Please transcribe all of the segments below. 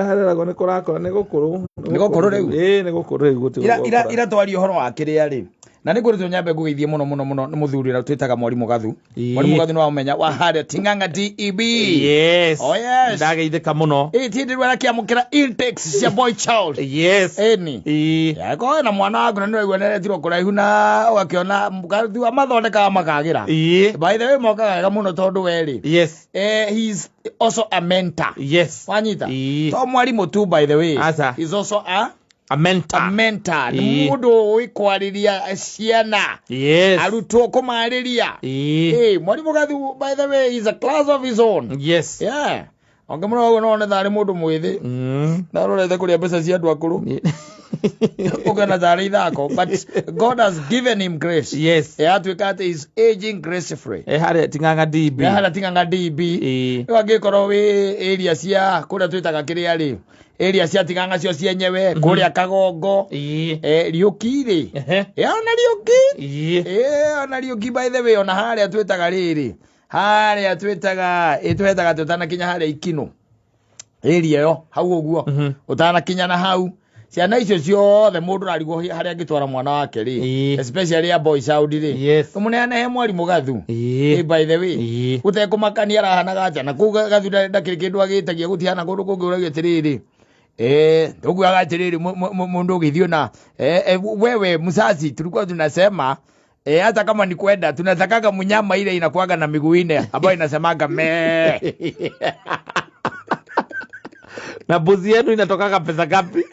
Hareragwo nĩ kũrakũra, nĩ gũkũrũ. Nĩ gũkũrũ rĩu? Ĩĩ, nĩ gũkũrũ rĩu, gũtirĩ Ira ira gũkũra. ira twaria ũhoro wa kĩrĩa rĩ, na nĩ ngwĩrĩtwo nyambe ngũgeithie mũno mũno mũno nĩ mũthuri ũrĩa twĩtaga Mwarimũ Gathu. Mwarimũ Gathu nĩ wamũmenya wa harĩa Ting'ang'a DEB. Yes. Oh, yes. Ndageithĩka mũno. Ĩ ti ndĩrwo arakĩamũkĩra intakes cia boy child. Yes. Ĩni. Ĩĩ. Yakorwo na mwana waku na nĩ waigua nĩaretirwo kũraihu na ũgakĩona Gathu amathondekaga makagĩra. Ĩĩ. By the way, mokaga wega mũno tondũ we rĩ, Yes. He is also a mentor. Yes. Wanyita? Ĩĩ. To mwarimũ tu, by the way. Aca. He's also a A mentor. A mentor. Nĩ Ĩĩ. mũndũ ũĩ kwarĩria ciana. Yes. Arutwo kũmarĩria. Ĩĩ. Ĩĩ, Mwarimũ Gathu, by the way, is a class of his own. Yes. Yeah. Ũngĩmũrora ũguo no one tarĩ mũndũ mwĩthĩ. Narorete kũrĩa mbeca cia andũ akũrũ. Ũkĩona tarĩ ithako. But God has given him grace. Yes. Atuĩka atĩ is aging gracefully. Eh, harĩa Ting'ang'a DB. Harĩa Ting'ang'a DB. Ĩĩ. Rĩu angĩkorwo wĩ area cia kũrĩa twĩtaga kĩrĩa rĩ, area cia Ting'ang'a cio cienyewe, kũrĩa Kagongo, Ĩĩ. Riũki rĩ. Ehe. Ona Riũki. Ĩĩ. Ona Riũki, by the way, ona harĩa twĩtaga rĩrĩ, harĩa twĩtaga, ĩ twetaga tũtanakinya harĩa Ikinũ. Area ĩyo hau ũguo. Ũtanakinya na hau. Ciana icio ciothe mũndũ ũrarigwo harĩa angĩtwara mwana wake rĩ. Especially ya boy child rĩ. Yes. Ũmũneane he Mwarimũ Gathu. Ĩĩ. By the way. Ĩĩ. Gũtekũmakania arahanaga atĩa na kũu Gathu ndakĩrĩ kĩndũ agĩtagia, gũtihana kũndũ kũngĩ ũragio atĩrĩrĩ. Tukuaga atĩrĩrĩ, mũndũ ũgĩthiĩ na wewe mzazi, tulikuwa tunasema, hata kama ni kwenda tunatakaga mnyama ile inakuaga na miguu ine ambayo inasemaga mee. Na mbuzi yenu inatokaga pesa ngapi?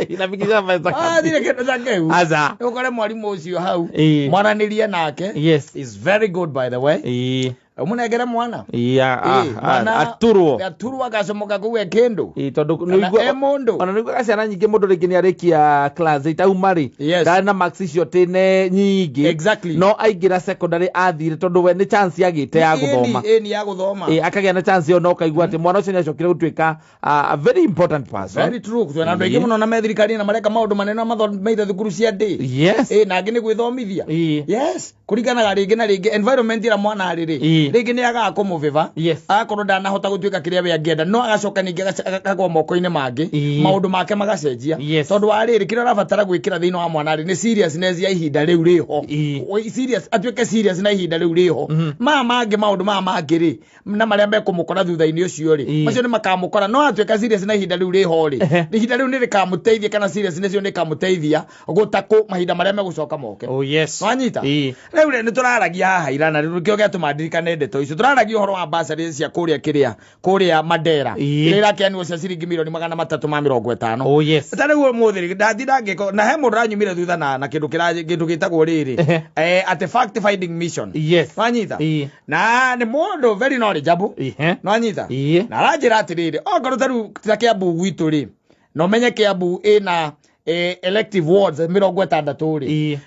Inafikisha pesa Ah, ngapi? thire kĩndũ ta kĩu. Aca. Ũkore mwarimũ ũcio hau. Ĩĩ. Mwaranĩrie nake. Yes. Is very good, by the way. Ĩĩ. Ũmũnengere mwana. Ĩĩ, Ĩĩ, mwana aturwo. Aturwo agacomoka kũu e kĩndũ. Ĩĩ, tondũ Kana nĩũigua- e mũndũ. Ona nĩũiguaga ciana nyingĩ mũndũ rĩngĩ nĩarĩkia class eight auma rĩ, Yes. ndarĩ na marks icio tĩne nyingĩ. Exactly. No aingĩra secondary athire tondũ we nĩ chance agĩte ya gũthoma. Ĩni, ĩni ya gũthoma. Ĩĩ, akagĩa na chance ĩyo na ũkaigua atĩ mwana ũcio nĩacokire gũtuĩka a very important person. Very true. Twĩna andũ aingĩ Ĩĩ. mũno na me thirikari-inĩ na mareka maũndũ manene na mathomeire thukuru cia ndĩ. Yes. Ĩĩ, na angĩ nĩ gwĩthomithia. Ĩĩ. Yes. Kũringanaga rĩngĩ na rĩngĩ environment ĩrĩa mwana arĩ rĩ. Ĩĩ. Rĩngĩ nĩ agaga kũmũvĩva. Yes. Agakorwo ndanahota gũtuĩka kĩrĩa we angĩenda, no agacoka ningĩ akagwa moko-inĩ mangĩ. Ĩĩ. Maũndũ make magacenjia. Yes. Tondũ wa rĩrĩ, kĩrĩa ũrabatara gwĩkĩra thĩinĩ wa mwana rĩ nĩ seriousness ya ihinda rĩu rĩho. Ĩĩ. Serious, atuĩke serious na ihinda rĩu rĩho. Maya mangĩ, maũndũ maya mangĩ rĩ, na marĩa mekũmũkora thutha-inĩ ũcio rĩ, Ĩĩ. macio nĩ makamũkora, no atuĩka serious na ihinda rĩu rĩho rĩ, Ehe. ihinda rĩu nĩ rĩkamũteithia, kana seriousness ĩyo nĩ ĩkamũteithia gũtakũ mahinda marĩa megũcoka moke. Oh yes. Wanyita? Ĩĩ. Rĩu rĩ, nĩ tũraragia haha irana rĩu nĩkĩo gĩatũma ndirikane ndeto icio. Tũraragia ũhoro wa bursary cia kũrĩa kĩrĩa kũrĩa Mandera. Ĩĩ. Iria irakĩanirwo cia ciringi 350,000,000. Oh yes. Ta rĩu ũmũthĩ rĩ, ndatinda ngĩko na he mũndũ ũranyumire thutha na kĩndũ kĩndũ gĩtagwo rĩrĩ, Ehe. Atĩ fact finding mission. Yes. Wanyita? Ĩĩ. Na nĩ mũndũ very knowledgeable. Ehe. Nwanyita? Ĩĩ. Na aranjĩra atĩrĩrĩ, okorwo ta rĩu ta Kiambu gwitũ rĩ, na ũmenye Kiambu ĩna elective wards 60 rĩ, Ĩĩ.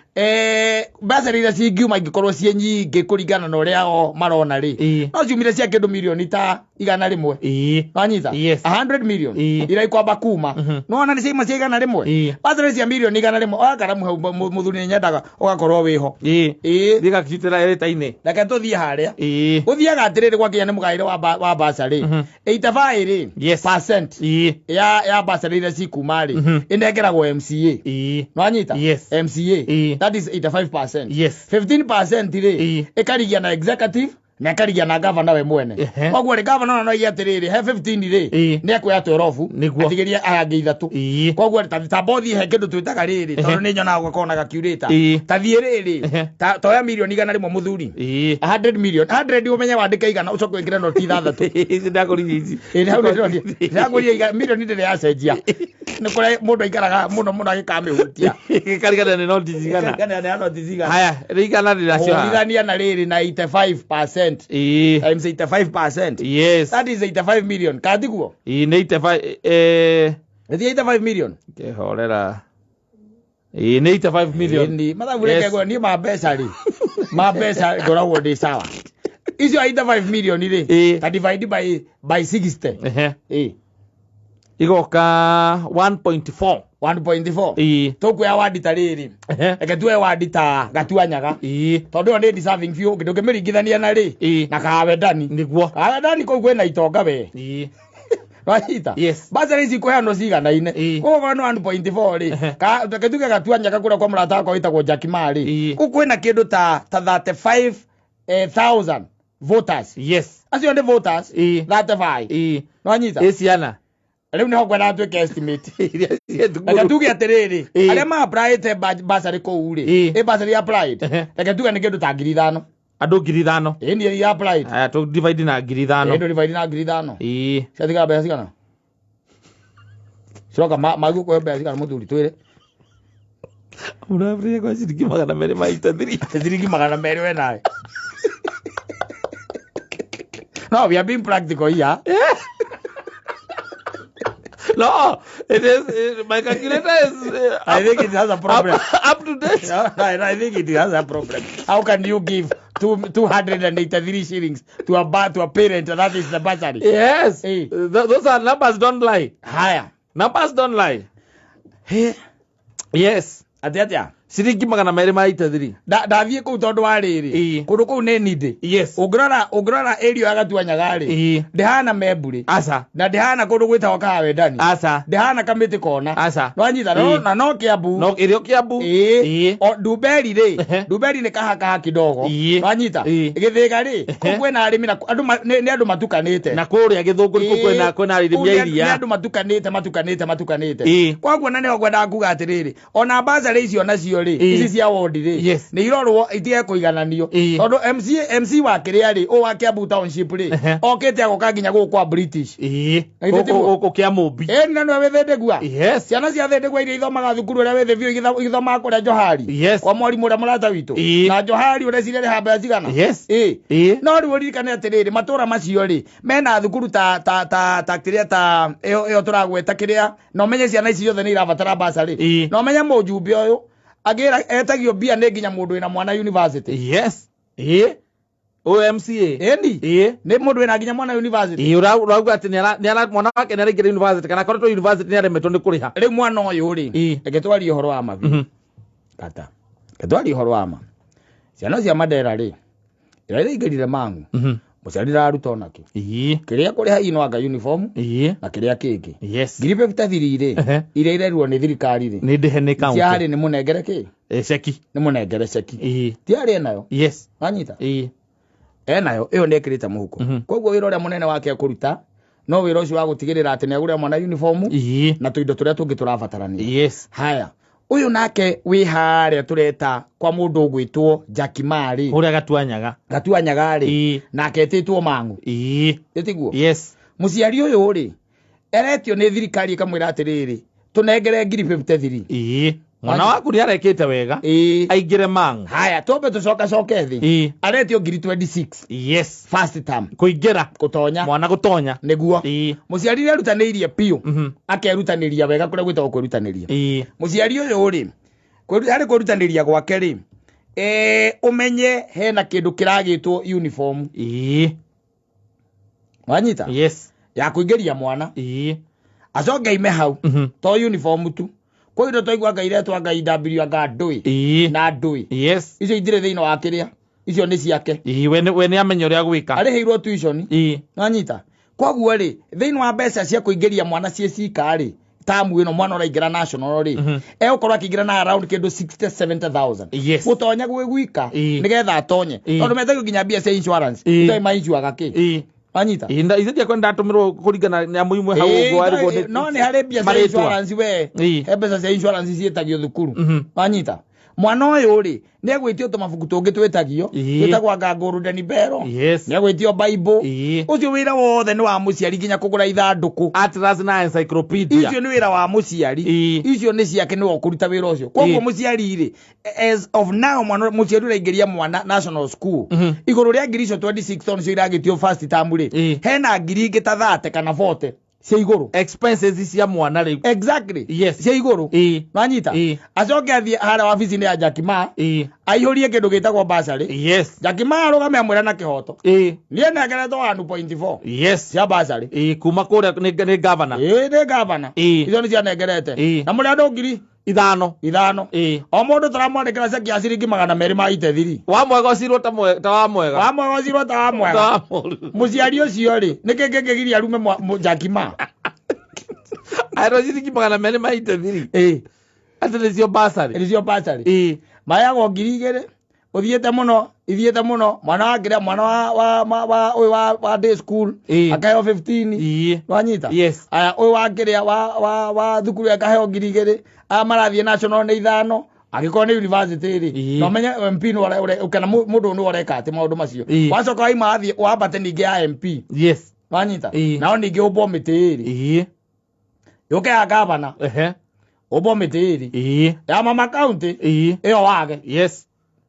Bursary iria cingiuma ingĩkorwo ciĩ nyingĩ kũringana na ũrĩa o marona rĩ, Ĩĩ. no ciumire cia kĩndũ milioni ta 100. Ĩĩ. Wanyita? Yes. 100 million Ĩĩ. iria ikwamba kuma. Nĩwona nĩ ciauma cia 100? Ĩĩ. Bursary cia milioni 100, oya karamu hau, mũthuri, nĩ nyendaga ũgakorwo wĩho. Ĩĩ. Ĩĩ. Thiĩ gakĩcutĩra ĩrĩta-inĩ. Reke tũthiĩ harĩa. Ĩĩ. Gũthiaga atĩrĩrĩ, gwakinya nĩ mũgaĩre wa bursary, 85 rĩ, Yes. percent Ĩĩ. ya bursary iria cikuma rĩ, ĩnengeragwo MCA. Ĩĩ. Nwanyita? Yes. MCA. Ĩĩ. That is 85%. Yes. 15% rĩ, Ĩĩ. ĩkarigia na executive na ĩkarigia na gavana we mwene. Ehe. Koguo rĩ, gavana ona no aige atĩrĩrĩ, he 15 rĩ, Ĩĩ. nĩ ekuoya 12 Nĩguo. atigĩrie aya angĩ ithatũ. Ĩĩ. Koguo rĩ, ta bothi he kĩndũ twĩtaga rĩrĩ, tondũ nĩ nyonaga gũkorwo na gakiurĩta. Ĩĩ. Ta thiĩ rĩrĩ, Ehe. ta toya 100,000,000 mũthuri. Ĩĩ. 100 million, 100, ũmenye wandĩke 100 ũcoke wĩkĩre noti ithathatũ. Ici ndagũrire ici. Ĩĩ, hau nĩ ndĩronire. Ndagũrire milioni ndĩrĩ yacenjia. Nĩ kũrĩa mũndũ aikaraga mũno mũno agĩkamĩhutia. Gĩkarigana nĩ noti cigana. Kana nĩ noti cigana. Haya, rĩ 100 rĩracio haha. Hũrithania na rĩrĩ na 85% Ĩĩ. times 85%. Yes. That is 85 million. Katiguo? Ĩĩ, nĩ 85 Nĩ 85 million. Kĩhorera. Ĩĩ, nĩ 85 million. Ĩni, mathabu reke Yes. ngwe niĩ ma mbeca rĩ. Ma mbeca ngoragwo ndĩ sawa. Icio 85 million rĩ, Ĩĩ. ta divide by 60. Ehe. Ĩĩ. Igoka 1.4. 1.4. Ĩĩ. Tũkuoya wadi ta rĩrĩ. Ehe. Reke tuoe wadi ta Gatuanyaga. Ĩĩ. Tondũ ĩyo nĩ deserving biũ ndũngĩmĩringithania na rĩ Ĩĩ. na Kawendani. Nĩguo. Kawendani kũu kwĩna itonga we. Ĩĩ. Wanyita? Yes. Bursary ici ikũheanwo ciganaine. Ĩĩ. Koguo okorwo nĩ 1.4 rĩ, Ehe. reke tuge gatuanyaga kũrĩa kwa mũrata wakwa wĩtagwo Jack Ma rĩ, Ĩĩ. kũu kwĩna kĩndũ ta 35,000 voters. Yes. Acio nĩ voters Ĩĩ. 35. Ĩĩ. Nĩwanyita? Ĩ ciana. Rĩu nĩho ngwendaga twĩke estimate. Iria ciĩ Reke thukuru. tuge atĩrĩrĩ, Ĩĩ. arĩa ma-applyĩte bursary kũu rĩ, Ĩĩ. ĩ bursary applied, Ehe. reke tuge nĩ kĩndũ ta 5,000. Andũ 5,000. Ĩĩ nĩ iria applied. Aya tũ divide na 5,000. Ĩĩ ndũ divide na 5,000. Ĩĩ. Ciatigara mbeca cigana? Ciroka maguo kũhe mbeca cigana mũthuri twĩre? Ũraburia kwa ciringi 283. Ciringi 200 we nawe. No, we are being practical here. No, it is my calculator is I think it has a problem. up to date. No, I think it has a problem. How can you give 283 shillings to a parent that is the bursary? Yes. Eh. Those are numbers don't lie. Haya. Numbers don't lie. He. Yes. Atĩ atĩa? Ciringi 283. Ndathiĩ kũu tondũ wa rĩrĩ. Ĩĩ. Kũndũ kũu nĩ nindĩ. Yes. Ũngĩrora area ya Gatuanyaga rĩ. Ĩĩ. Ndĩhana Memburi. Aca. Na ndĩhana kũndũ gwĩtagwo Kahawendani. Aca. Ndĩhana Kamĩtĩ Kona. Aca. Nwanyita Ĩĩ. na no Kiambu. No ĩrĩ o Kiambu. Ĩĩ. Ĩĩ. O Ndumberi rĩ, Ehe. Ndumberi nĩ kahakaha kidogo. Ĩĩ. Nwanyita. Ĩĩ. Gĩthĩga rĩ, kũu kwĩna arĩmi na andũ nĩ andũ matukanĩte. Na kũrĩa Gĩthũngũri kũu kwĩna arĩmi Kũu a nĩ iria. andũ matukanĩte. Ĩĩ. Koguo na nĩho ngwendaga kuga atĩrĩrĩ, ona bursary icio nacio rĩ, Ĩĩ. ici cia wondi rĩ, Yes. nĩ irorwo itige kũigananio. Ĩĩ. Tondũ MC wa kĩrĩa rĩ, ũyũ wa Kiambu Township rĩ, Ehe. okĩte agoka nginya gũkũ kwa British. Ĩĩ. Na githĩ tiguo? Gũkũ kĩa Mũmbi. Ĩĩ na nĩwe wĩ Thĩndĩgua. Yes. Ciana cia Thĩndĩgua iria ithomaga thukuru ũrĩa wĩ thĩ biũ igĩthomaga kũrĩa Johari. Yes. Kwa mwarimũ ũrĩa mũrata witũ. Ĩĩ. Na Johari ũreciria rĩha mbeca cigana? Yes. Ĩĩ. Ĩĩ. No rĩu ũririkane atĩrĩrĩ, matũra macio rĩ, mena thukuru ta kĩrĩa ta ĩyo tũragweta kĩrĩa, na ũmenye ciana ici ciothe nĩ irabatara bursary. Ĩĩ. Na ũmenye mũjumbe ũyũ agĩra etagio mbia nĩ nginya mũndũ wĩna mwana university. Yes. Ĩĩ. Ũyũ MCA. Ĩni. Ĩĩ. Nĩ mũndũ wĩna nginya mwana university. Ĩĩ ũrauga atĩ mwana wake nĩaraingĩra university kana akoretwo university nĩaremetwo nĩ kũrĩha. Rĩu mwana ũyũ rĩ, Ĩĩ. reke twarie ũhoro wa ma biũ. Kata. Reke twarie ũhoro wa ma. Ciana cia Mandera rĩ, ira iraingĩrire Mang'u, mũciari ndararuta onakĩ. Ĩĩ. Kĩrĩa kũrĩha ino anga uniform Ĩĩ. na kĩrĩa kĩngĩ. Yes. 53 rĩ, Ehe. iria irerwo nĩ thirikari rĩ, Nĩ ndĩhe nĩ county. tiarĩ nĩ mũnengere kĩ? Ĩ, ceki. Nĩ mũnengere ceki. Ĩĩ. Tiarĩ enayo. Yes. Wanyita? Ĩĩ. Enayo, ĩyo nĩ ĩkĩrĩte mũhuko. Koguo wĩra ũrĩa mũnene wake ekũruta, no wĩra ũcio wa gũtigĩrĩra atĩ nĩagũrĩra mwana uniform Ĩĩ. na tũindo tũrĩa tũngĩ tũrabatarania. Yes. Haya, ũyũ nake wĩ harĩa tũreta kwa mũndũ ũgwĩtwo Jack Ma rĩ, Kũrĩa Gatuanyaga. Gatuanyaga rĩ, Ĩĩ. nake etĩtwo Mang'u. Ĩĩ. Ĩtiguo? Yes. Mũciari ũyũ rĩ, eretio nĩ thirikari ĩkamwĩra atĩrĩrĩ, tũnengere 53,000. Ĩĩ. Mwana waku nĩarekĩte wega. Ĩĩ. Aingĩre Mang'u. Haya, twambe tũcokacoke thĩ. Ĩĩ. Aretio 26,000. Yes. First term. Kũingĩra. Gũtonya. Mwana gũtonya. Nĩguo. Ĩĩ. Mũciari nĩerutanĩirie biũ. Akerutanĩria wega kũrĩa gwĩtagwo kwĩrutanĩria. Ĩĩ. Mũciari ũyũ rĩ, harĩ kwĩrutanĩria gwake rĩ, ũmenye hena kĩndũ kĩragĩtwo uniform. Ĩĩ. Wanyita? Yes. Ya kũingĩria mwana. Ĩĩ. Acoke aime hau. To uniform tu. Kwĩ indo twaigua Ngai iretwo Ngai W anga ndũĩ. Ĩĩ. Na ndũĩ. Yes. Icio ithire thĩinĩ wa kĩrĩa. Icio nĩ ciake. Ĩĩ, we nĩ amenya ũrĩa gwĩka. Arĩhĩirwo tuition. Ĩĩ. Wanyita? Koguo rĩ, thĩinĩ wa mbeca cia kũingĩria mwana ciĩ cika rĩ, tamu ĩno mwana ũraingĩra national rĩ, egũkorwo akĩingĩra na around kĩndũ 60 70,000. Yes. Gũtonya gwĩ gwika, Ĩĩ. nĩgetha atonye. Ĩĩ. Tondũ metagio nginya mbia cia insurance. Ĩĩ. Itarĩ mainsuaga kĩ. Ĩĩ. Wanyita? Ĩĩ, ithe ndiakwenda ndatũmĩrwo kũringana nĩ amu imwe hau ũguo arĩgwo nĩ- No nĩ harĩ mbia cia marĩtwa. insurance we. Ĩĩ. He mbeca cia insurance ciĩtagio thukuru. Wanyita? Mwana ũyũ rĩ, nĩ egwĩtio tũmabuku tũngĩ twĩtagio, Ĩĩ. twĩtagwo anga Golden Bell. Yes. Nĩ egwĩtio Bible. Ĩĩ. Ũcio wĩra wothe nĩ wa mũciari nginya kũgũra ithandũkũ. Atlas na encyclopedia. Icio nĩ wĩra wa mũciari. Ĩĩ. Icio nĩ ciake nĩwe ũkũruta wĩra ũcio. Koguo Ĩĩ. mũciari rĩ, as of now mwana mũciari ũraingĩria mwana national school. Igũrũ rĩa ngiri icio 26 tondũ nĩcio iragĩtio first term rĩ, Ĩĩ. hena ngiri ingĩ ta 30 kana 40 cia igũrũ. Expenses cia mwana rĩu. Exactly. Yes. Cia igũrũ. Ĩĩ. Nwanyita? Ĩĩ. Acoke athiĩ harĩa wabici-inĩ ya Jack Ma, Ĩĩ. aihũrie kĩndũ gĩtagwo bursary. Yes. Jack Ma arũgame amwĩra na kĩhoto. Ĩĩ. Niĩ nengeretwo 1.4 Yes. cia bursary. Ĩĩ, kuma kũrĩa nĩ governor. Ĩĩ nĩ governor. Ĩĩ. Icio nĩcio anengerete. Ĩĩ. Na mũrĩ andũ 5,000. 5,000. Ĩĩ. O mũndũ tũramwandĩkĩra ceki ya ciringi 283. Wa mwega ũcirwo ta wa mwega. Wa mwega ũcirwo ta wa Ta mwega. wa mũru. Mũciari ũcio rĩ, nĩkĩ kĩngĩgiria arume Jack Ma? Ahetwo ciringi 283. Ĩ. Atĩ nĩcio basarĩ. Nĩcio basarĩ. Ĩ. Maheagwo 2,000 ũthiĩte mũno, ithiĩte mũno, mwana wa kĩrĩa, mwana wa wa wa wa ũyũ wa day school Ĩ. akaheo 15. Ĩ. Wanyita? Yes. Aya, ũyũ wa kĩrĩa wa thukuru akaheo 2,000, aya marathiĩ national nĩ 5, angĩkorwo nĩ university rĩ, Ĩ. na ũmenye MP nĩ kana mũndũ nĩ ũreka atĩ maũndũ macio. Ĩ. Wacoka waima wathiĩ wambate ningĩ ya MP. Yes. Wanyita? Ĩ. Nao ningĩ ũmbwo mĩtĩ ĩrĩ. Ĩ. Yũke ya gavana, Ehe. ũmbwo mĩtĩ ĩrĩ. Ĩ. Ya mama county, Ĩ. ĩyo wage. Yes.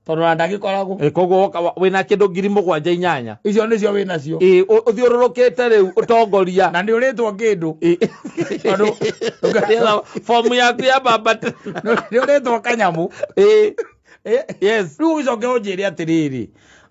Tondũ ona ndagĩkoragwo. Ĩ, koguo woka wĩna kĩndũ 8,000. Icio nĩcio wĩnacio. Ĩ, ũthiũrũrũkĩte rĩu ũtongoria. Na nĩ ũrĩtwo kĩndũ. Ĩ. Tondũ Nĩgetha fomu yaku ya baba. Nĩ ũrĩtwo kanyamũ. Ĩ. Ĩ. Yes. Rĩu ũcoke ũnjĩre atĩrĩrĩ,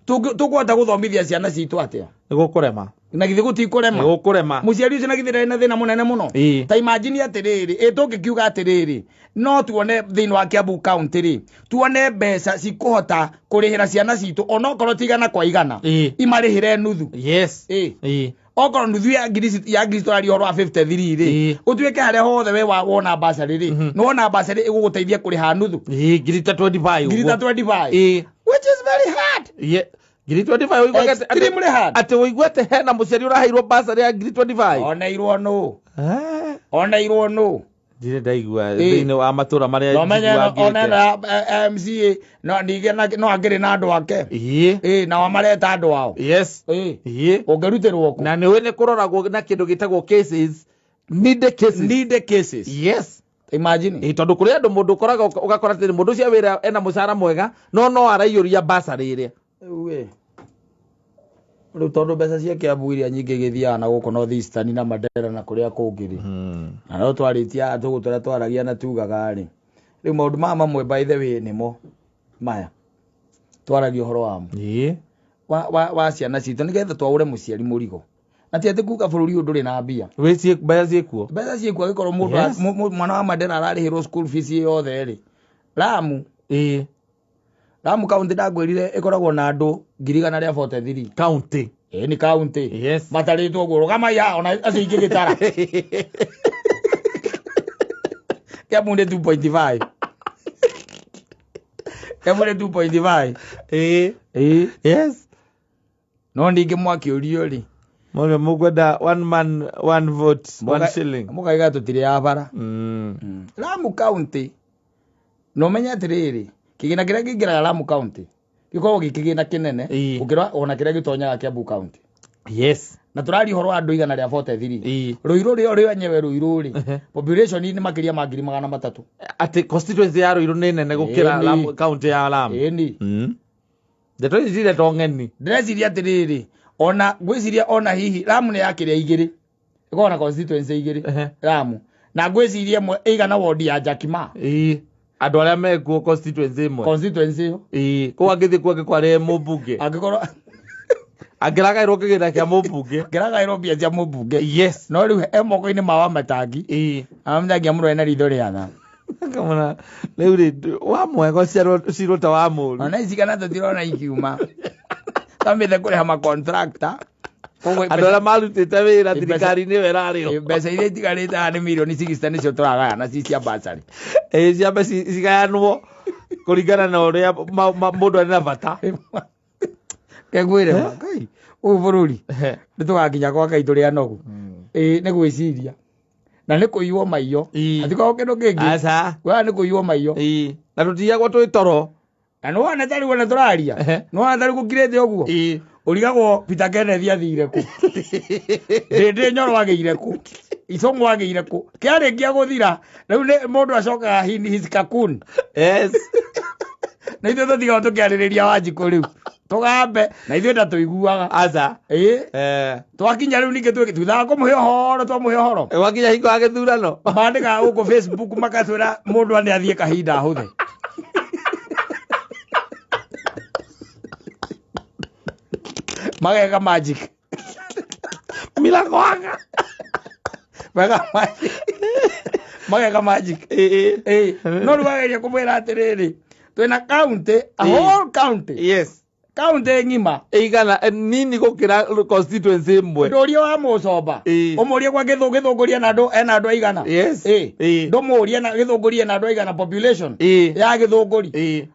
tũkũhota gũthomithia ciana citũ atĩa? Nĩ gũkũrema. Na githĩ gũtikũrema? Nĩ gũkũrema. Mũciari ũcio na githĩ ndarĩ na thĩna mũnene mũno? Ĩ. Ta imagine atĩrĩrĩ, ĩ tũngĩkiuga atĩrĩrĩ, no tuone thĩinĩ wa Kiambu County rĩ, tuone mbeca cikũhota kũrĩhĩra ciana citũ onokorwo ti igana kwa igana. Ĩ. Imarĩhĩre nuthu. Yes. Ĩ. Ĩ. Okorwo nuthu ya ngiri ya ngiri tũraria ũhoro wa 53 rĩ, Ĩ. ũtuĩke harĩa hothe we wona basarĩ rĩ, nĩ wona basarĩ ĩgũgũteithia kũrĩha nuthu. Ĩ, ngiri ta 25 Ngiri ta ũguo. 25. Ĩ. Which is very hard. Ye. Ngiri 25 ũiguage Extremely hard. atĩ ũiguĩte hena mũciari ũraheirwo basarĩ ya ngiri 25. Oneirwo nũ? Eh. Oneirwo nũ? Ndirĩ ndaigua Ĩ. thĩinĩ wa matũra marĩa No menye njiguangĩte. ona ĩno ya MCA no ningĩ no akĩrĩ na andũ ake. Ĩ. Ĩ, nao mareta andũ ao. Yes. Ĩ. Ĩ. Ũngĩrutĩrwo kũ? Na nĩ ũĩ nĩ kũroragwo na kĩndũ gĩtagwo cases. Needy cases. Needy cases. Yes. Imagine. Ĩ, tondũ kũrĩ andũ mũndũ ũkoraga ũgakora atĩrĩ mũndũ ũcio wĩra ena mũcara mwega no araiyũria basarĩ ĩrĩa. Rĩu ĩ. Rĩu tondũ mbeca cia Kiambu iria nyingĩ igĩthiaga na gũkũ North Eastern na Mandera na kũrĩa kũngĩ rĩ. Na no twarĩtie haha tũgũ tũrĩa twaragia na tugaga rĩ. Rĩu maũndũ maya mamwe by the way nĩmo maya. Twaragia ũhoro wamo. Ĩ. Wa ciana citũ nĩgetha twaũre mũciari mũrigo. Na ti atĩ kuga bũrũri ũyũ ndũrĩ na mbia. Wĩ mbeca ciĩkuo. Mbeca ciĩkuo angĩkorwo mũndũ Yes. mwana wa Mandera ararĩhĩrwo school fees yothe rĩ. Lamu. Ĩ. Lamu county ndakwĩrire ĩkoragwo na andũ 143,000. County. Ĩ nĩ county. Yes. Matarĩtwo ũguo rũgama ya ona acio ingĩ gĩtara. Kiambu nĩ 2.5. Kiambu nĩ 2.5. Ĩ. Ĩ. Yes. No ningĩ mwakĩũrio rĩ. Mũndũ mũkwenda one man one vote one shilling. Mũkaiga tũtirĩ ya bara. Lamu county. Na ũmenye atĩrĩrĩ, kĩgĩna kĩrĩa kĩingĩraga Lamu county gĩkoragwo gĩ kĩgĩna kĩnene Ĩ. gũkĩra ona kĩrĩa gĩtonyaga Kiambu county. Yes. Na tũraria ũhoro wa andũ 143. Ĩ. Rũirũ rĩo rĩenyewe Rũirũ rĩ, Ehe. population nĩ makĩria ma 300,000. Atĩ constituency ya Rũirũ nĩ nene gũkĩra Ĩni. Lamu county ya Lamu. Ĩni. Ndeto ici ciretwo ng'eni. Ndĩreciria atĩrĩrĩ, ona ngwĩciria ona hihi Lamu nĩ ya kĩrĩa igĩrĩ. Ĩkoragwo na constituency igĩrĩ. Ehe. Lamu. Na ngwĩciria ĩmwe ĩigana wodi ya Jakima. Ĩ. Andũ arĩa mekuo constituency ĩmwe. Constituency ĩyo. Ĩ. Kũu angĩthiĩ kuo angĩkorwo arĩ mũmbunge. Angĩkorwo Angĩragaĩrwo kĩgĩna kĩa mũmbunge. angĩragaĩrwo mbia cia mũmbunge. Yes. No rĩu e moko-inĩ ma Wamatangi. Ĩ. Wamatangi amũrore na ritho rĩa tha. Kamona rĩu rĩ wa mwega ũciarwo ta wa mũru. Ona ici kana tũtirona ikiuma. Twambĩte kũrĩha ma-contractor. Koguo Andũ arĩa marutĩte wĩra thirikari-inĩ ĩyo ĩrarĩho. mbeca iria itigarĩte haha nĩ mirioni 60 nĩcio tũragayana ci cia bursary. Ĩ ciambe cigayanwo kũringana na ũrĩa mũndũ arĩ na bata. Kengwĩre ma, Ngai, ũyũ bũrũri nĩ tũgakinya kwa Ngai tũrĩ anogu. Ĩ nĩ gwĩciria. Na nĩ kũiywo maiyo. Ĩ. Hatikoragwo kĩndũ kĩngĩ. Aca. Wewe nĩ kũiywo maiyo. Ĩ. Na tũtiyagwo twĩ toro. Na nĩwona ta rĩu ona tũraria. Ehe. Nĩwona ta rĩu gũkirĩte ũguo. Ĩ. Ũrigagwo Peter Kenneth athire kũ. Ndĩndĩ Nyoro agĩire kũ. Icũng'wa agĩire kũ. Kĩarĩkia gũthira, rĩu nĩ mũndũ acokaga in his cocoon. Yes. Na ithuĩ tũtigagwo tũkĩarĩrĩria Wanjikũ rĩu. Tũgambe na ithuĩ ta tũiguaga. Aca. Ĩ. Eh. Twakinya rĩu ningĩ twĩke thutha wa kũmũhe ũhoro twamũhe ũhoro. Wakinya hingo ya gĩthurano. Mandĩkaga gũkũ Facebook magatwĩra mũndũ nĩ athiĩ kahinda ahũthe. Mageka magic. Milango waka. Mageka magic. Mageka magic. Ĩ. Ĩ. No rĩu wageria kũmwĩra atĩrĩrĩ, twĩna county, a whole county. Yes. Kaunti ng'ima Ĩigana nini gũkĩra constituency ĩmwe. Ndũrie wa mũcomba. Ĩĩ. Ũmũrie kwa gĩthũngũria na andũ ena andũ aigana. Yes. Ĩĩ. Ĩĩ. Ndũmũrie na gĩthũngũria na andũ aigana population Ĩĩ. ya gĩthũngũri. Ĩĩ.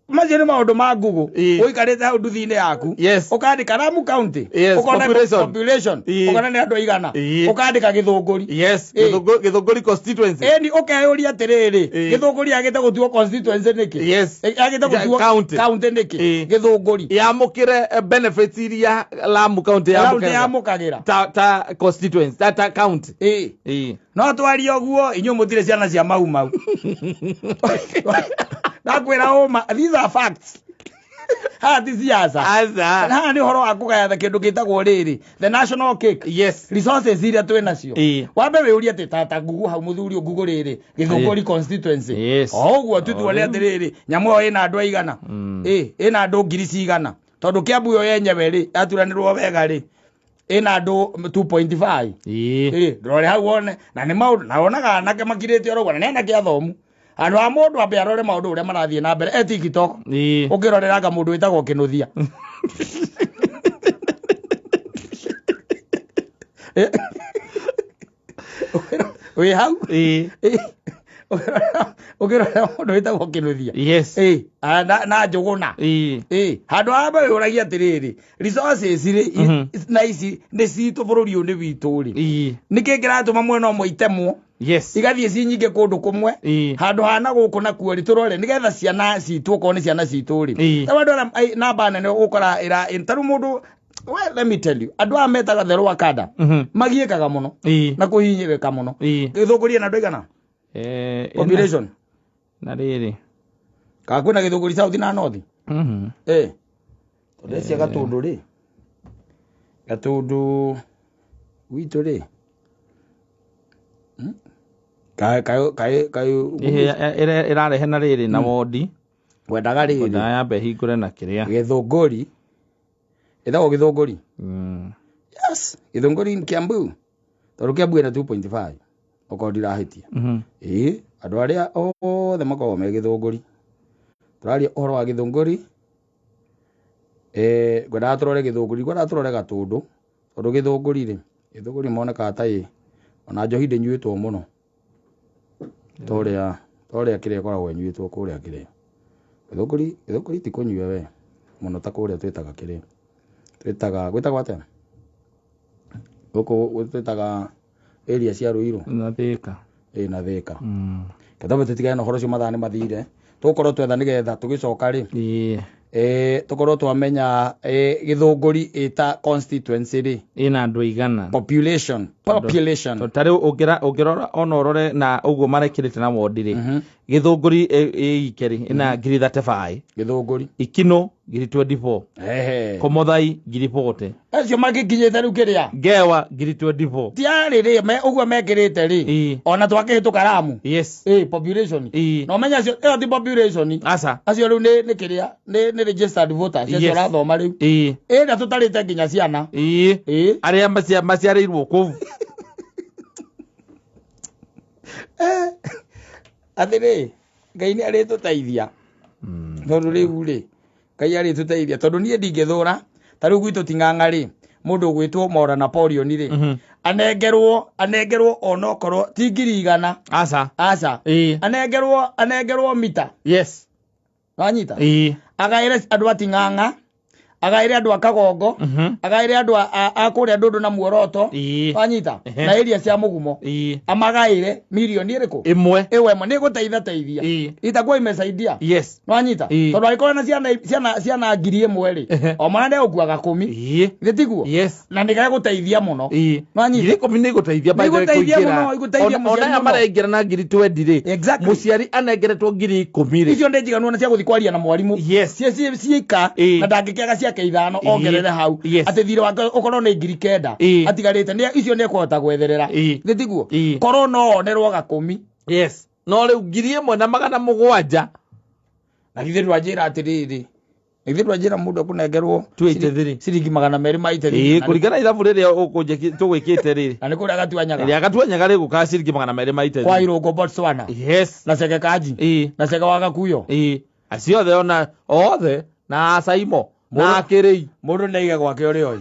Macio nĩ maũndũ ma Google. Ĩĩ. Ũikarĩte hau nduthi-inĩ yaku. Yes. Ũkandĩka Lamu County. Yes, Ũkona population. population. Ĩĩ. Ũkona nĩ andũ aigana. Ĩĩ. Ũkandĩka gĩthũngũri. Yes. Ĩĩ. Gĩthũngũri constituency. Ĩni ũkeyũria atĩrĩrĩ, Ĩĩ. gĩthũngũri yagĩte gũtuo constituency nĩkĩ? Yes. Yagĩte gũtuo County. county nĩkĩ? Ĩĩ. Gĩthũngũri. Yamũkĩre benefits iria Lamu County County yamũkĩraga. yamũkagĩra. Ta constituency, ta county. Ĩĩ. Ĩĩ. No twarie ũguo inyuĩ mũtirĩ ciana cia mau mau. Ndakwĩra ũma, these are facts. Haha ti siasa. Aca. Haha nĩ ũhoro wa kũgayana kĩndũ gĩtagwo rĩrĩ, the national cake. Yes. Resources iria twĩ nacio. Ĩĩ. Wambe wĩũrie atĩ tata Google hau mũthuri ũyũ Google rĩrĩ gĩthũngũri constituency. Yes. O ũguo tu tuone O rĩu. atĩrĩrĩ nyamũ ĩyo ĩna andũ aigana. Ĩĩ, ĩna andũ ngiri cigana. Tondũ Kiambu ĩyo yenyewe rĩ yaturanĩrwo wega rĩ ĩna andũ 2.5. Ĩĩ. Ĩĩ, ndũrore hau wone na nĩ maũndũ na wonaga anake makirĩte oro ũguo na nĩ anake athomu. Handũ ha mũndũ ambe arore maũndũ ũrĩa marathiĩ na mbere e TikTok. Ĩĩ. Ũngĩroreranga mũndũ wĩtagwo Kĩnũthia. Wĩ hau? Ĩĩ. Ũngĩrorera mũndũ wĩtagwo Kĩnũthia. Yes. Ĩĩ, na Njũgũna. Ĩĩ. Ĩĩ, handũ ha wĩyũragia atĩrĩrĩ, resources rĩ na ici nĩ citũ bũrũri ũyũ nĩ witũ rĩ. Ĩĩ. Nĩkĩ kĩratũma mwena ũmwe itemwo Yes. igathiĩ ci nyingĩ kũndũ kũmwe Ĩĩ. handũ ha na gũkũ nakuo rĩ tũrore nĩgetha ciana citũ okorwo nĩ ciana citũ rĩ. Ĩĩ. Ta andũ arĩa namba nene ũgũkora ĩra ta rĩu mũndũ, well, let me tell you, andũ aya metaga the lower cadre magiĩkaga mũno Ĩĩ. na kũhinyĩrĩka mũno. Ĩĩ. Gĩthũngũri ĩna andũ aigana? Population. Na rĩrĩ. Kana kwĩna gĩthũngũri south na north? Ĩĩ. Tondũ ecia Gatũndũ rĩ, Gatũndũ gwitũ rĩ, kaĩ kaĩ kaĩ kaĩ Ĩrarehe na rĩrĩ na wondi. Wendaga rĩrĩ. Wendaga yambe hingũre na kĩrĩa. Gĩthũngũri. Ĩtagwo gĩthũngũri. Yes, gĩthũngũri in Kiambu. Tondũ Kiambu ĩna 2.5. Okorwo ndirahĩtia. Ĩĩ, andũ arĩa othe makoragwo me gĩthũngũri. Tũraria ũhoro wa gĩthũngũri. Ngwendaga tũrore gĩthũngũri, ngwendaga tũrore Gatũndũ. Tondũ gĩthũngũri rĩ, gĩthũngũri monekaga ta ĩ, ona njohi ndĩnyuĩtwo mũno. Torĩa kĩrĩa ĩkoragwo ĩnyuĩtwo kũrĩa kĩrĩa. Gĩthũngũri, gĩthũngũri ti kũnyua we, mũno ta kũrĩa twĩtaga kĩrĩa. Twĩtaga, gwĩtagwo atĩa? Gũkũ twĩtaga area cia Ruiru. Na Thika. Ĩĩ, na Thika. Kethambe tũtigane na ũhoro ũcio mathaa nĩ mathire. Tũgũkorwo twetha nĩgetha tũgĩcoka rĩ. Ĩĩ. Tũkorwo twamenya gĩthũngũri ĩta constituency rĩ. Ĩna andũ aigana. Population. Population. Tondũ ta rĩu ũngĩrora ona ũrore na ũguo marekĩrĩte na wondi rĩ. Gĩthũngũri ĩike rĩ, ĩna ngiri 35. Gĩthũngũri. Ikino ngiri 24. Ehe. Komothai ngiri 40. Acio mangĩkinyĩte rĩu kĩrĩa? Ngewa ngiri 24. Tiarĩ rĩ, ũguo mekĩrĩte rĩ. Ĩĩ. Ona twakĩhĩtũka Lamu. Yes. Ĩĩ, population. Ĩĩ. Na ũmenye acio, ĩyo ti population. Aca. Acio rĩu nĩ kĩrĩa, nĩ registered voters, acio Yes. ũrathoma rĩu. Ĩĩ. Ĩĩ, na tũtarĩte nginya ciana. Ĩĩ. Ĩĩ. Arĩa maciarĩirwo kũu. Atĩrĩ, Ngai nĩ arĩtũteithia. Tondũ rĩu rĩ, Ngai arĩtũteithia. Tondũ niĩ ndingĩthũra, ta rĩu gwitũ ti ng'ang'a rĩ, mũndũ ũgwĩtwo Mora Napoleon rĩ, anengerwo onokorwo ti ngiri igana. Aca. Aca. Ĩĩ. Anengerwo mita. Yes. Wanyita? Ĩĩ. Agaĩre andũ a Ting'ang'a, agaĩre andũ a Kagongo, agaĩre andũ a kũrĩa Ndũndũ na Muoroto. Ĩĩ. Wanyita? Na area cia Mũgumo. Ĩĩ. Amagaĩre mirioni ĩrĩkũ? Ĩmwe. Ĩwe ĩmwe nĩ ĩgũteitha teithia. Ĩĩ. Itakuwa imesaidia. Yes. Wanyita? Ĩĩ. Tondũ angĩkorwo na ciana ngiri ĩmwe rĩ, o mwana nĩegũkuaga 10. Ĩĩ. Nĩ tiguo? Yes. Na nĩgegũteithia mũno. Ĩĩ. Wanyita? Ngiri ikũmi nĩ ĩgũteithia by the way Nĩ ĩgũteithia kũingĩra. mũno, ĩgũteithia Ona mũciari aya mũno. maraingĩra na ngiri 20 rĩ. Exactly. Mũciari anengeretwo ngiri 10 rĩ. Icio nĩ njiganu ona cia gũthiĩ kwaria na mwarimũ. Yes. Ciika Ĩĩ. na ndangĩkĩaga ciake 5 Ĩĩ. ongerere hau. Yes. Atĩ thirĩ wake ũkorwo nĩ ngiri 9. Ĩĩ. Atigarĩte nĩ icio nĩ ekũhota gwetherera. Ĩĩ. Nĩ tiguo? Ĩĩ. Korwo no onerwo gakũmi. Yes. No rĩu ngiri ĩmwe na magana mũgwanja. Na githĩ ndwanjĩra atĩrĩrĩ. Na githĩ ndwanjĩra mũndũ ekũnengerwo 283. ciringi magana merĩ ma itethĩ. Ĩĩ, kũringana na ithabu rĩrĩa tũgwĩkĩte rĩrĩ. Na nĩ kũrĩa Gatuanyaga. Rĩrĩa Gatuanyaga rĩgũkaga ciringi magana merĩ ma itethĩ. Kwa Irũngũ Botswana. Yes. Na Chege Kaji. Ĩĩ. Na Chege wa Gakuyo. Ĩĩ. Acio othe ona othe na Asaimo. Na akĩrĩi. Mũndũ ndaige gwake ũrĩa oĩ.